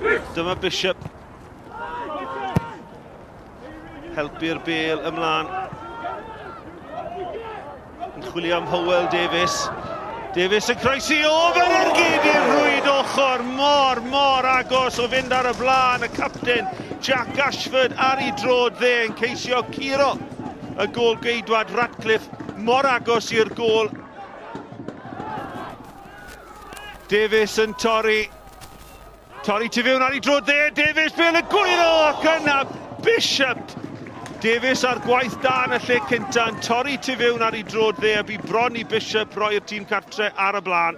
Dyma Bishop. Helpu'r bel ymlaen. Yn chwilio am Hywel Davies. Davies yn croesi o fel ergyd i'r rhwyd ochr mor, mor agos o fynd ar y blaen y capten Jack Ashford ar ei drod dde yn ceisio curo y gôl geidwad Ratcliffe mor agos i'r gôl. Davies yn torri. Torri tu fewn ar ei dro dde, Davies, bel y gwyro ac yna Bishop. Davies ar gwaith da yn y lle cynta yn torri tu fewn ar ei dro dde a bu bron i Bishop roi'r tîm cartre ar y blaen.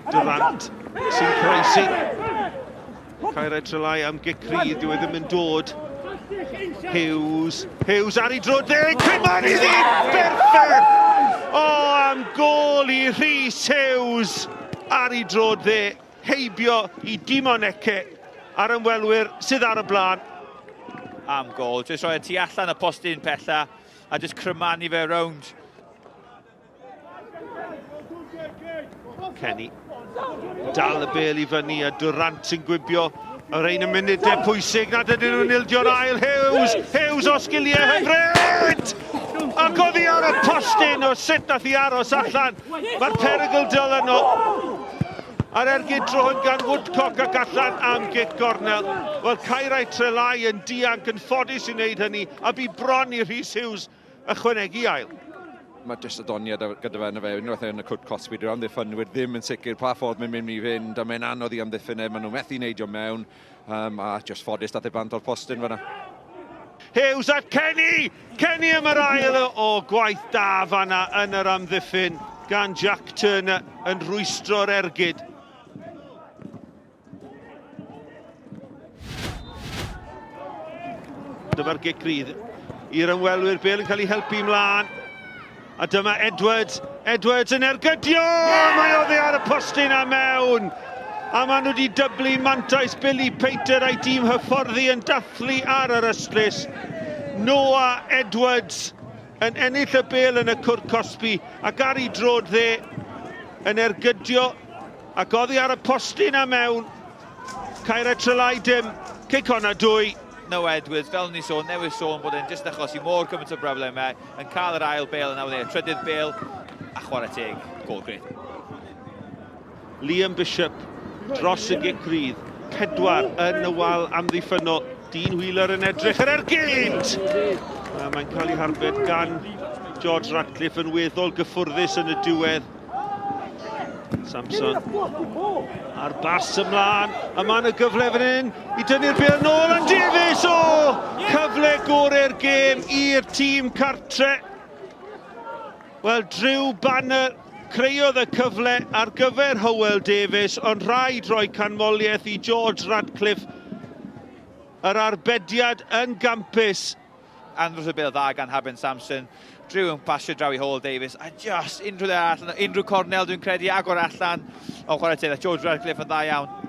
Durant sy'n croesi. Caerau Trelai am gic rhydd, dyw e ddim yn dod. Hughes, Hughes ar ei dro deg, Cryman iddi, berffaith! O, am gôl i Rhys Hughes ar ei dro dde, heibio i Dimon Eke a'r ymwelwyr sydd ar y blaen. Am gôl, jyst rhoi e tu allan y postyn pella a jyst crymanu fe rownd. Kenny. Dal y bel i fyny a Durant yn gwibio. Yr ein y munudau pwysig nad ydyn nhw'n ildio'r ail. Hughes! Hughes o sgiliau hyfryd! Ac oddi ar y postyn o sut nath i aros allan. Mae'r perygl dyl yno. A'r ergyd tro hwn gan Woodcock ac allan am gic gornel. Wel, Caerau Trelai yn dianc yn ffodus i wneud hynny a bu bron i Rhys Hughes ychwanegu ail. Mae jyst y doniad gyda fe yna fe, unwaith yn y cwt cosbi, dyw'r amddiffynwyr ddim yn sicr pa ffordd mae'n mynd i fynd, a mae'n anodd i amddiffyn e, maen nhw methu neidio mewn, um, a jyst ffodus dath e bant o'r postyn fyna. Hughes at Kenny! Kenny am yr ail o gwaith da fanna yn yr amddiffyn gan Jack Turner yn rwystro'r ergyd. Dyma'r gic rydd i'r ymwelwyr. Bale yn cael ei helpu ymlaen. A dyma Edwards. Edwards yn ergydio! Mae oddi ar y postyn a mewn. A maen nhw wedi dyblu mantais Billy Painter a'i dîm hyfforddi yn dathlu ar yr ystlys. Noah Edwards yn ennill y bel yn y cwrt cosbi ac ar ei drod dde yn ergydio Ac oddi ar y postyn a mewn. Caerau Trelai dim. Cic honna dwy. Noah Edwards, fel ni sôn, newydd sôn bod e'n jyst achosi mor gymaint o broblemau, yn cael yr ail bel yn awr, trydydd bel, a chwarae teg, gol gret. Liam Bishop dros y gic rydd. Pedwar yn y wal amddiffynnol. Dean Wheeler yn edrych yr ergyd! Mae'n cael ei harbed gan George Ratcliffe yn weddol gyffwrddus yn y diwedd. Samson a'r bas ymlaen, a mae yna gyfle fan hyn i dynnu'r bêl nôl, a Davies, o! Cyfle gorau'r gêm i'r tîm cartre. Wel, Drew Banner creuodd y cyfle ar gyfer Hywel Davies, ond rhaid rhoi canmoliaeth i George Radcliffe. Yr arbediad yn gampus. Andros o bêl dda gan Haben Samson. Drew yn pasio draw i Howell Davies. A just unrhyw le arall, unrhyw cornel dwi'n credu, agor allan. Ond chwarae teg, George Radcliffe yn dda iawn.